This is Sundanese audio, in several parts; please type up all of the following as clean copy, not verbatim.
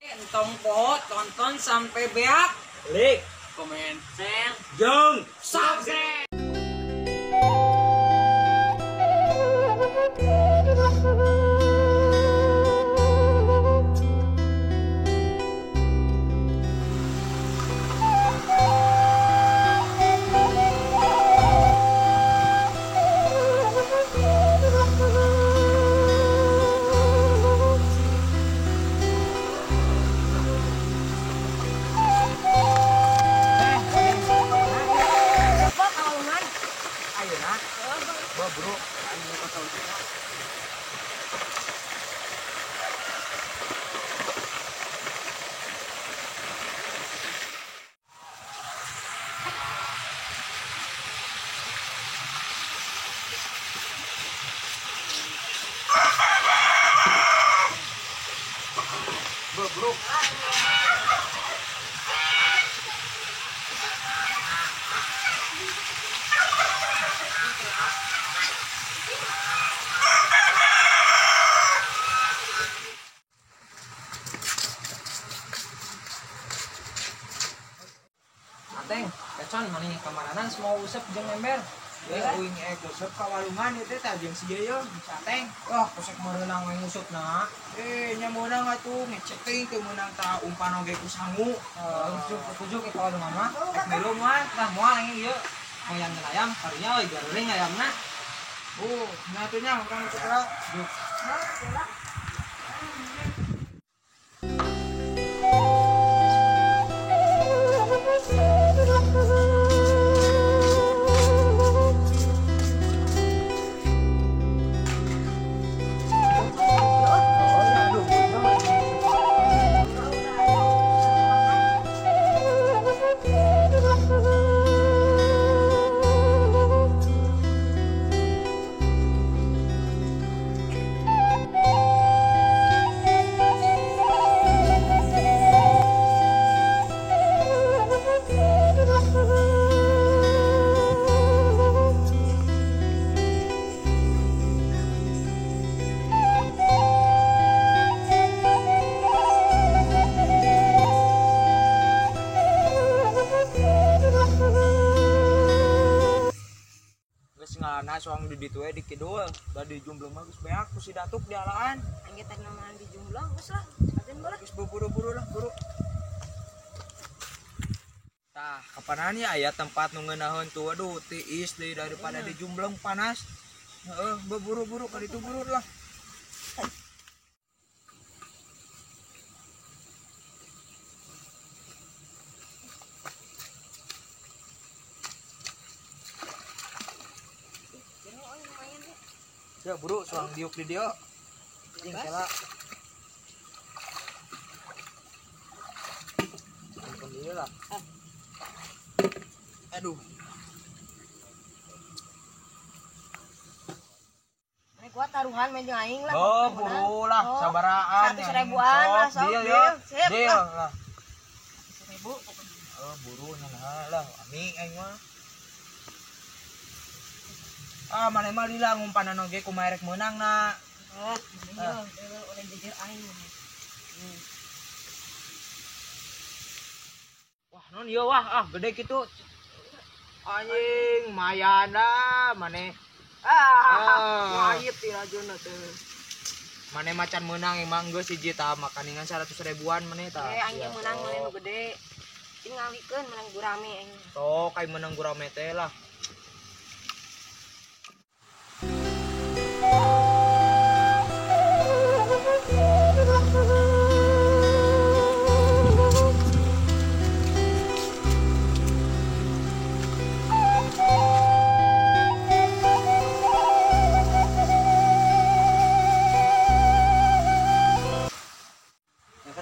Entong poho tonton sampai beak. Like, komen, share, jeung subscribe. Bro. Ateng, kecon maneh kamaranan semua usep jeung ember. Ya, uing usep ka walungan ieu teh jeung si ieu, si Ateng. Wah, kusek meunang we ngusupna. Nya meunang atuh ngecek teuing teu meunang ta umpan oge ku sangu. Ujuk ka walungan mah. Rek milu moal, tah moal aing ieu. Moyan ayam, karinya euy garing ayamna. Oh, nya atuh nya urang cek lah. Juk. Ngalana soang di ditu we di kidul, da di jumbleng mah geus beak ku si Datuk dialaan. Angge tadi namanya di jumbleng geus lah, aten bola. Geus buru-buru lah, buru. Tah, kapanan ya aya tempat nu ngeunaheun tuh, aduh tiis deui daripada di jumbleng panas. Heeh, buru-buru ka ditu buru lah. Ya buru soang diuk di dia. Jeung kela. Ampun dia lah. Aduh. Ini kuat taruhan main jeung aing lah. Oh, buru lah, sabaraan. 100.000-an lah, sok. Deal, sip deal lah. 100.000 pokoknya. Oh, buru nya lah, ami aing mah. Ah, maneh mah lila ngumpanan oge kumaha rek meunang na. Oh, iya, oleh jejer aing. Wah, non ieu wah, ah gede kitu. Anjing, lumayan lah maneh. Ah, ngait ti rajuna teh. Maneh macan meunang emang geus hiji tah makaningan 100.000-an maneh tah. Eh, anjing meunang maneh nu gede. Cing ngawikeun meunang gurame aing. Sok ai meunang gurame teh lah.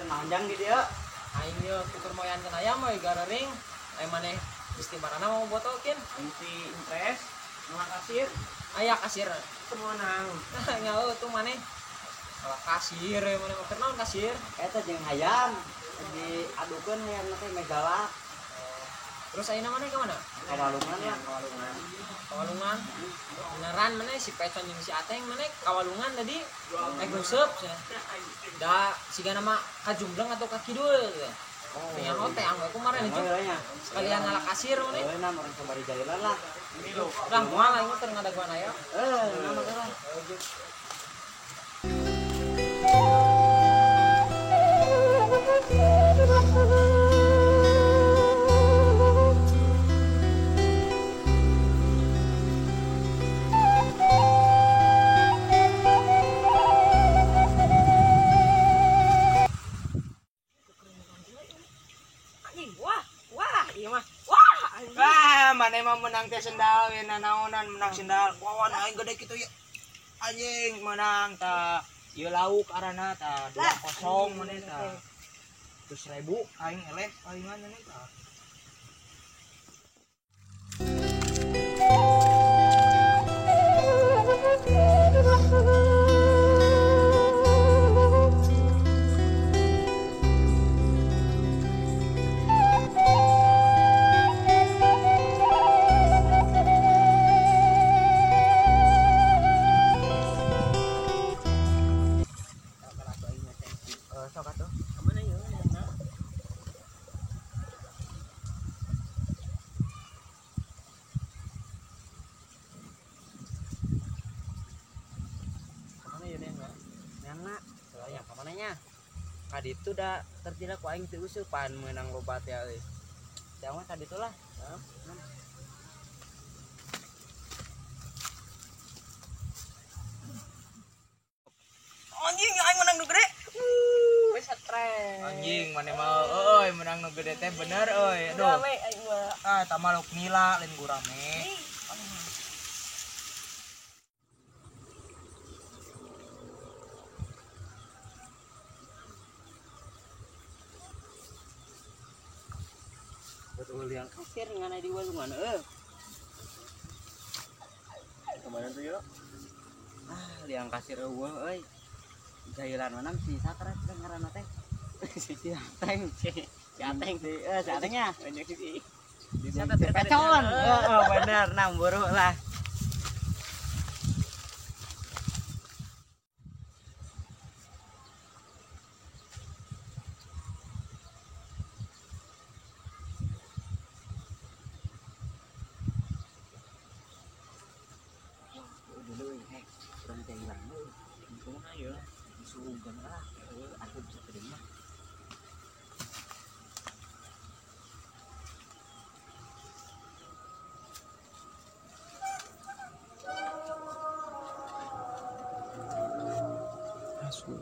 Manjang di dia. Aing ieu tuker moyan kana ayam we garering. Aing maneh geus timbarana mau botokin. Aing si impress, nolak kasir. Aya kasir. Teu meunang. Nyaho tuh maneh. Nolak kasir we maneh keur naon kasir? Eta jeung hayam diadukeun hayam teh megalak. Terus ayeuna maneh ka mana? Ka walungan lah, ka walungan. Ka walungan. Beneran maneh si Pecon jeung si Ateng maneh ka walungan tadi naik nguseup cenah. Da sigana mah ka Jumbleng atau ka kidul gitu. Pengen ote anggo kemarin itu. Sekalian ngalak kasir maneh. Heuh, nah urang sabari jailan lah. Lah moal aing teu ngadaguan aya. Nama lah. Anjing, wah, wah, ieu mah. Wah, anjing. Wah, maneh mah menang teh sendal we nanaonan menang sendal. Wawan aing gede kitu ya. Anjing menang ta. Ieu lauk arana ta 2-0 maneh ta. 100.000 aing eleh palingan maneh ta. Sok atuh. Ka mana ieu na? Ka mana ieu na? Nyana, soalnya ka mana nya? Ka ditu da terjila ku aing teu useupan meunang loba teh euy. Jangan ka ditu lah. Anjing, aing menang nu gede. Wes stres. Anjing maneh mah euy menang nu gede teh bener euy. Aduh. Rame aing mah. Ah, tah lauk nila lain gurame. Betul yang kasir ngana di walungan euy. Kemana tuh yo? Ah, liang kasir eueuh euy. Jailan mana si Sakra teh ngaranna teh. Si Ateng, si Ateng, si si Atengnya. Banyak sih. Si Pecon. Heeh, bener, nah buru lah. Dulu urang jailan euy. Kumaha ieu? Disuruhkeun lah, aku bisa terima. Asu.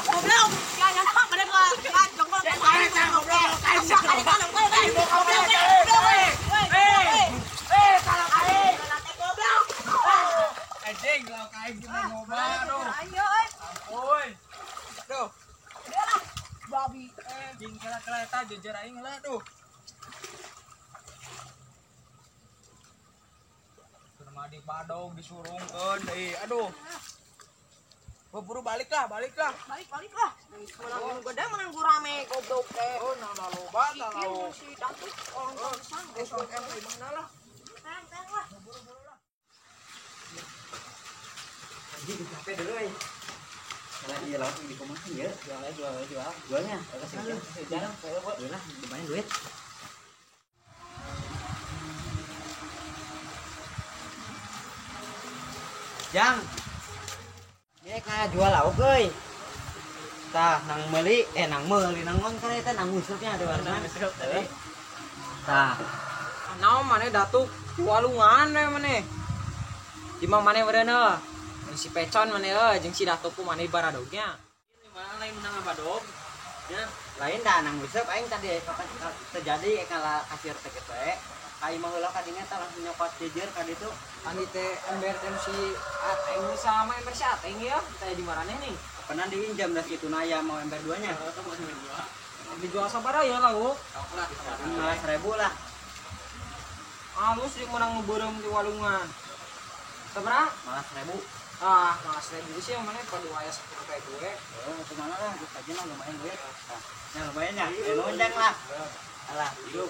Goblok. Ya ya mana ka jongkol. Anjing lauk aing gimana loba aduh. Ayo euy. Ampun. Duh, Udah lah. Babi. anjing kela-kela eta jejer aing lah duh. Kumaha di badog disurungkeun deui. Aduh. Buru balik lah, balik lah. Balik balik lah. Menang nu gede menang gurame goblok teh. Oh, nah loba tah lauk. Si datuk orang pisan. Besok em mana lah. Tang tang lah. Anjing capek dulu euy. Karena iya lauk di kumaha ya? Jual jual jual. Jualnya kasih jarang saya buat. Lah, lumayan duit. Jang. Dia kayak jual lauk euy. Tah nang meuli nang meuli nang ngon kana eta nang ngusupnya ada warna. Tah. Naon maneh datuk di walungan we maneh. Di mah maneh meureun heuh. Jeung si Pecon maneh heuh jeung si datuk ku maneh baradognya. Mana lain menang badog? Ya, lain dah nang nguseup aing tadi kapan terjadi kala kasir teh kitu we. Ka imah heula ka dinya tah langsung nyokot jejer ka ditu. Andi teh ember teh si Ateng sama ember si Ateng ya, teh di maraneh nih. Kapanan diinjam das kitu na aya mau ember duanya. Heeh, mau ember dua. Dijual sabaraha ya lauk? 15.000 lah. Halus jeung menang nu beureum di walungan. Sabaraha? 15.000. Ah, 15.000 sih yang mana padu aya 10 kayak gue. Oh, kemana lah, gue aja lah lumayan duit. Nah, lumayan ya, ya nundang lah. Alah, hidup.